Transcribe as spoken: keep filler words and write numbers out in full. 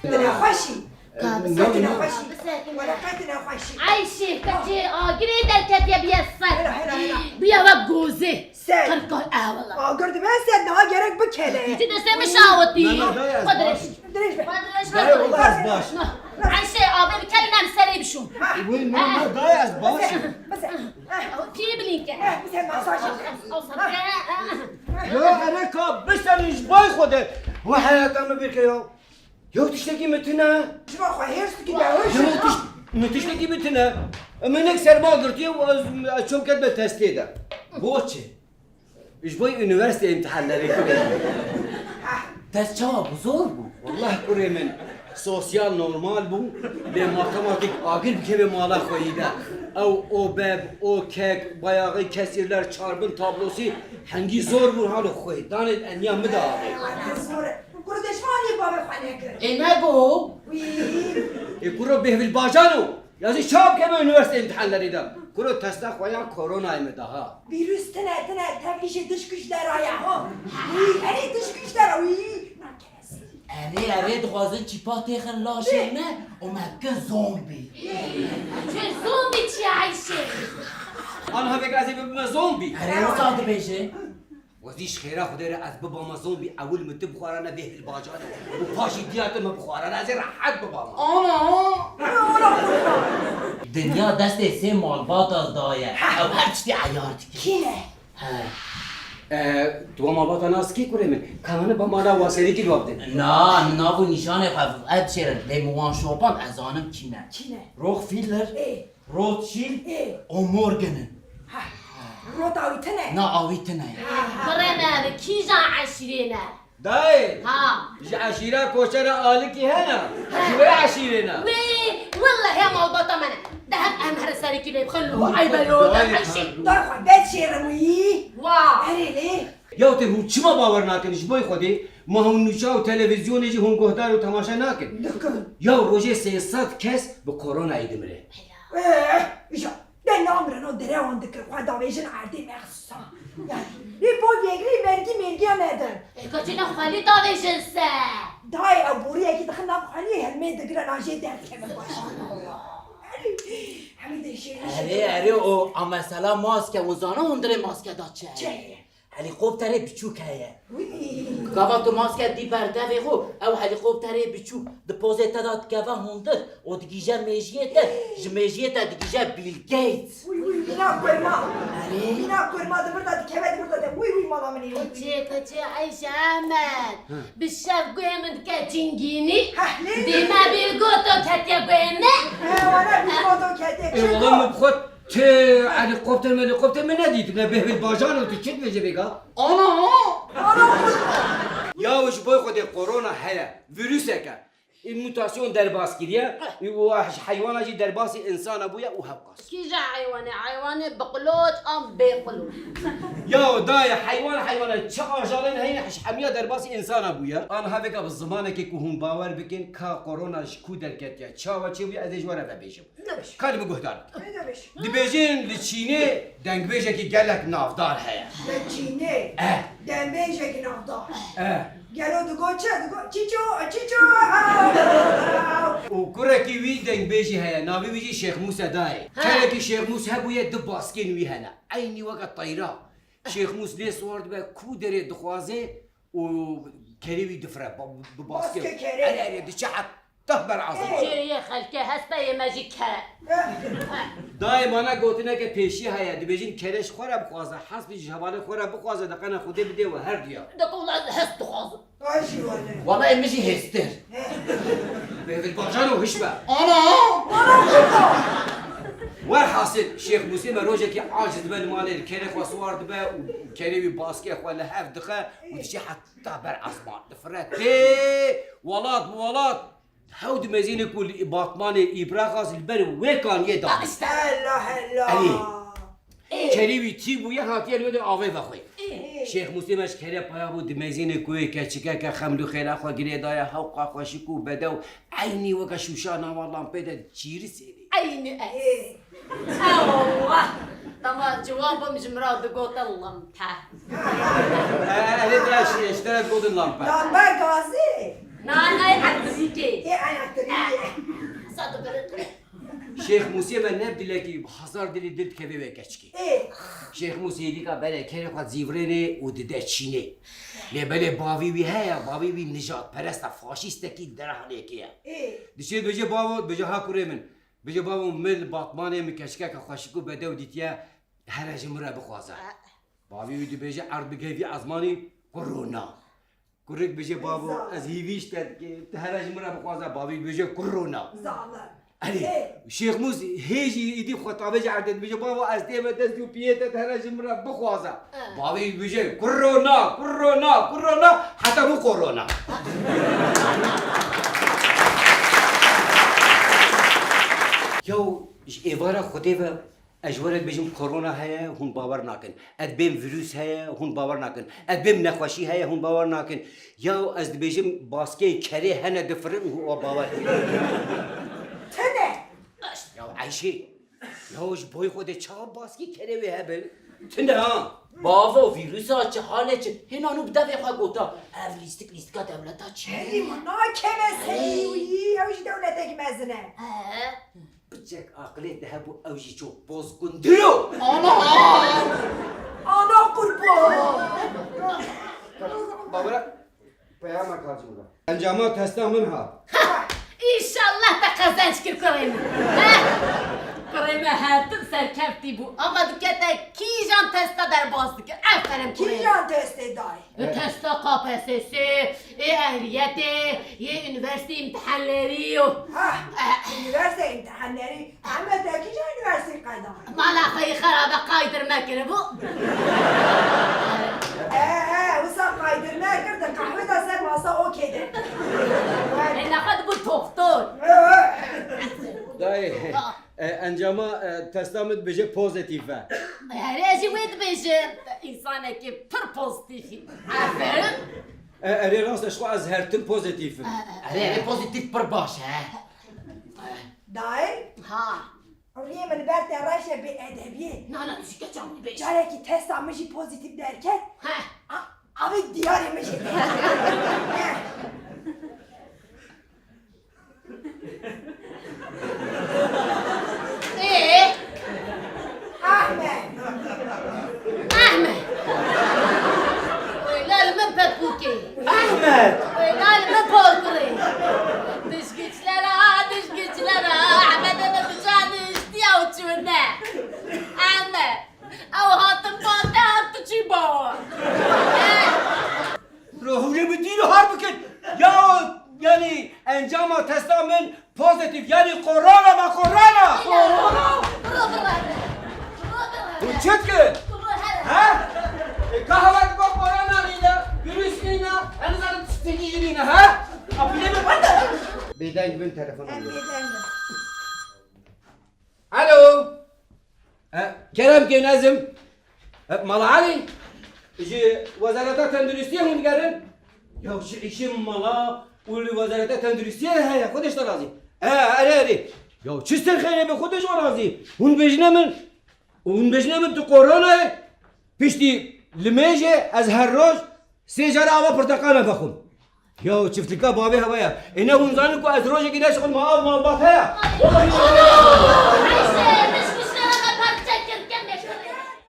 Tine xweşî. Ka bi Tine xweşî. Were qey tine xweşî. Ayşe, keçê agirê derketiye biye ser. Hela, hela, hela. Biye wek gozê. Ser. Qirkar ewela. Agir dibe ser, daha gerek bikele. Hiç de semiş awetî. Mehmet, dayı, ez Xwe dirêj. Dirêj be. Xwe dirêj be. Dayı, wala ez baş. Ayşe, abi bir kere nem serê bişûm. Wê, ne, ne, dayı, ez baş. Bize, bize. Pî bilînke. Eh, bize masaj. Ya, ere ka biserin ji bay xwe de. Wê heyata min bêke ya. Ya tiştekî min tune. Ji bo xwe hêrs dikî de. Ya tiş-, min tiştekî min tune. Min nek serma girtiye û ez, ez çom ketime testê de. Boçi? Ji bo üniversite imtihanları kurê. Test çawa bû? Zor bû? Wallah kurê min, sosyal normal bû. Lê matematîk agir bikeve mala xwe yî de. Ew o beb, o kek, bayağı kesirler, çarbin tablosu hengî zor bû halo xwe. Danê enya min de avê. Zor e. Kuro deşmanê bavê xwe nekir. Ê, nego. Wî. Ê, kuro Bêhvil Bajano. Ya zî çawa bikeme üniversite imtihanları de? Kuro testa xwe ya koronayê min daha. Vîrus tine, tine, tevlî jê dişkuş dera ya, ha. Wî, erê dişkuş dera, wî. Nakeres. Erê, erê, dixwazin çîpa têxin laşê me û me bikin zombî. Çi zombî çi ye Ayşe? An havek ez ê bibime zombî. Erê, wisa dibêje. Wezî ji xêra Xwedê re ez bibama zombî, ewil min tu bixwarane vê hilbajarê û paşî diya tu min bixwarane, ez ê rehet bibama. Ana! Dinya destê sê malbata daye. Ew her tiştî eyar dike. Kî ne? He. E, tu wa malbata nas kî kurê min? Kananî ba mala wa serî kî lwa bidin? Na, min nav û nîşanê xwe ev şêrin. Lê min wan şopan ez zanim kî ne. Kî ne? Rockefeller. Ê. Rothschild Ê. û Morgan in. Ha. Rota wî tine? Na, awî tine ye. Kurê me, bi kîjan eşîrê ne? Dayê, Ha. ji eşîra koçera Alikî hene? Ji wê eşîrê ne? Wê, wellehî malbata me ne. De hem em here serî kî lê bixin lo. Ay be lo, de Dayê, Ayşe. Dayê xwe, bet şêrim wî. Wa. Erê lê. Ya te hûn çima bawer nakin ji bo Xwedê? Ma hûn nûça û televîzyonê jî hûn guhdar û temaşe nakin? Dikin. Ya rojê sê sed kes bi koronayê dimire. Eh, îja, de namrin o derewan dikir, xwe davêjin erdê mexsusa. Yani, lê bo vêgrî mergî mêrgiya nedin. Ê, keçî ne xwelî davêjin se. Dayê ew boriyekî dixin nav xweliyê helmê digirin, an jê derdikevin baş. Hemî de şêrî Erê, erê, o a mesela maske, o zana hundirê maske da çi? Çi? Helîkopterê biçûk heye. Wî. Gava tu maske dî ber devê xwe, ew helîkopterê biçûk di pozê te de dikeve hundir û digîje mêjiyê te, ji mêjiyê te digîje Bill Gates. Wî, wî, mîna kurma. Erê. Mîna kurma di vir de dikeve, di vir de de. Wî, wî, mala min ê, wî, wî. Keçê, keçê, Eyşe Ehmed. Hı. Bi şev guhê min dike cingînî. Heh, lê? Dî me Bill Gates ketiye guhê me. He, wala Bill Gates ketiye. Ê, wala min bi xwe Ti helîkopter melîkopter min nedîtibû, ne Bêhvil Bajan û tu çi dibêje vêga? Ana! Ana! Ya ji bo Xwedê korona heye, vîruseke. Ê mutasyon derbas kiriye, û ji heywana jî derbasî însana bûye û hewqas. Kîja heywanê? Heywanê bi qilot an bê qilot? Ya dayê, heywan heywana, çi ajalên heyne, ji hemiya derbasî însana bûye. An hevêka bi zimanekê ku hûn bawer bikin, ka korona ji ku derketiye, çawa çêbûye, ez ê ji we re vebêjim. Ka li min guhdar bike. Dibêjin li Çînê dengbêjekî gelek navdar heye. Li Çînê Eh. dengbêjekî navdar. Eh. Gelo digo çi? Digo çîço, çîço. Û kurekî wî dengbêjî heye, navê wî jî Şêx Mûse dayê. He. Kerekî Şêx Mûs hebûye, du baskên wî hene. Eynî weke teyra. Şêx Mûs lê siwar dibe, ku derê dixwaze û kerê wî difire, ba-, bi baskê. Baskê kerê. Erê, erê, diçe heta ber ezman. Cê yê xelkê hespê yê me jî kere. Dayê, mana gotineke pêşî heye, dibêjin kerê ji xwe re bixwaze, hespî ji hevalê xwe re bixwaze, de qene Xwedê bide we her duya. De ku ez hesp dixwazim. Ay jî wele. Wala em jî hêstir. Bêhvil Bajan û hiş be. Ana! Ana kurda! Werhasil, Şêx Mûsê me rojekî aciz dibe li malê, li kerê xwe siwar dibe û kerê wî baskê xwe li hev dixe û diçe heta ber ezman. Difire tê welat bi welat. Hew dimezîne ku li Batmanê Îbraxas li ber wê kaniyê da. Hela, hela. Erê. Ê. Kerê wî tî bûye, hatiye li wê de avê vexwê. Ê. Şêx Mûsê me ji kerê paya bû, dimezîne ku wê keçikeke xeml û xêla xwe girê daye, hewqa xweşik û bedew, eynî weke şûşa nava lampê de çîrî sênê. Eynî ez. Ê. Ewa. Dema cewabim ji min re digotin limpe. Erê, dira şî, ji te re digotin limpe. Lamber gazê. Na, na, elektrîkê. Ê, Şêx Mûsê me ne dilekî hazar dilî dil dikeve wê keçikê. Ê. Şêx Mûsê êdîka bere kerê xwe zîvirênê û dide Çînê. Lê belê bavî wî heye, bavî wî nijadperest e, faşîstekî derahanekê ye. Ê. Dişê dibêje bavo, dibêje ha kurê min. Dibêje bavo, min li Batmanê min keçikeke xweşik û bedew dîtiye, here ji min re bixwaze. Bavî wî dibêje erd bi gevî ezmanî kurona. Kurik bêje bavo, ez hîvî ji te dikim, tu here ji min re bixwaze, bavî bêje kurona. Zalim. Erê, Şêx Mûs hê jî îdî xwe tavêje erdê dibêje bavo, ez tême dest û piyê te, tu here ji min re bixwaze. Bavî bêje kurona, kurona, kurona, heta bû korona. Yaw ji êvara Xwedê ve Ez ji we re dibêjim korona heye, hûn bawer nakin. Ez dibêm vîrus heye, hûn bawer nakin. Ez dibêm nexweşî heye, hûn bawer nakin. Ya ez dibêjim baskeyên kerê hene difirin, hûn bawer dikin. Tune! Ya Eyşê, ya ji boyê xwe de çawa baskî kerê wê hebin? Tune ha! Bavo, vîrusa çi halê çi? Hêna nû bi devê xwe gota. Ev lîstik lîstika dewleta çi? Herî min nakeve seyî wî, ew jî dewletek mezin e. He. Piçek aqilê te hebû, ew jî çû poz gundiro. Ana! Ana qurban! Bawira, peyama kacim da. Encama testa min ha. Ha! Înşallah te qezenc kir kurê min. He? Kurê me her tim serkeftî bû. Ama dikete kîjan testa derbas dikir. Aferin kurê min. Kîjan testê dayê? E, testa K P S S, ê ehliyetê, yê unîversîtê îmtihanlerî û... Ha, unîversîtê îmtihanlerî. Ehmed, te kîja unîversîtê qayda? Mala xwe yê xerabe qaydir me kiribû. E, e, wisa qaydir me kir, di qehwe de ser masa okê de. E, nexwe dibû toxtor. E, e. Dayê. Ha. E, encama, e, testa min dibêje pozîtîf e. Erê, ez jî wê dibêjim. Te însanekî pir pozîtîf î. Aferin. E, erê rast e, ji xwe ez her tim pozîtîf im. E, e. Erê, erê pozîtîf pir baş e. Dayê? Ha. Rûyê min li ber te reş e, bêedebiyê. Na, na, tu jî keça min dibêj. Carekî testa min jî pozîtîf derket. He. A, avê diyarê min jî derket. Ê? Ahmet! Ahmet! Wêla li min pepûkê! Ahmet! Wêla li min porkurê! Dişgîçlera, dişgîçlera, Ehmedê min bi can niştiya û çûne! Ahmet! Ew hatin ba te, tu çî bawa? Ro hûrê min dîn har bikin. Ya, yanî encama testa min pozîtîf, yanî korona me, korona. Korona? Ro bire. Ro bire. Hûn çi dikin? Ro here. Ha? E, ka hewa digo korona nîne, vîrus nîne, em nizanin tiştekî jî nîne, ha? Apîlê min bende. Bêdeng bin, telefon. Em bêdeng bin. Alo. E, kerem kên, ez im. E, Mala Elî, ji Wezareta Tenduristiyê hûn digerin? Ya ji îşê mala û li Wezareta Tenduristiyê de heye, Xwedê ji te razî. E, erê, erê. Ya çi ser xêrê be, Xwedê ji we razî. Hûn bêjine min, hûn bêjine min tu koronayê, piştî limêjê ez her roj sê cara ava porteqal vexwim. Ya çiftlika bavê hewa ye. Ê ne hûn zanin ku ez rojekî neşixulme av malbat heye. Wellahî. Eyşê, min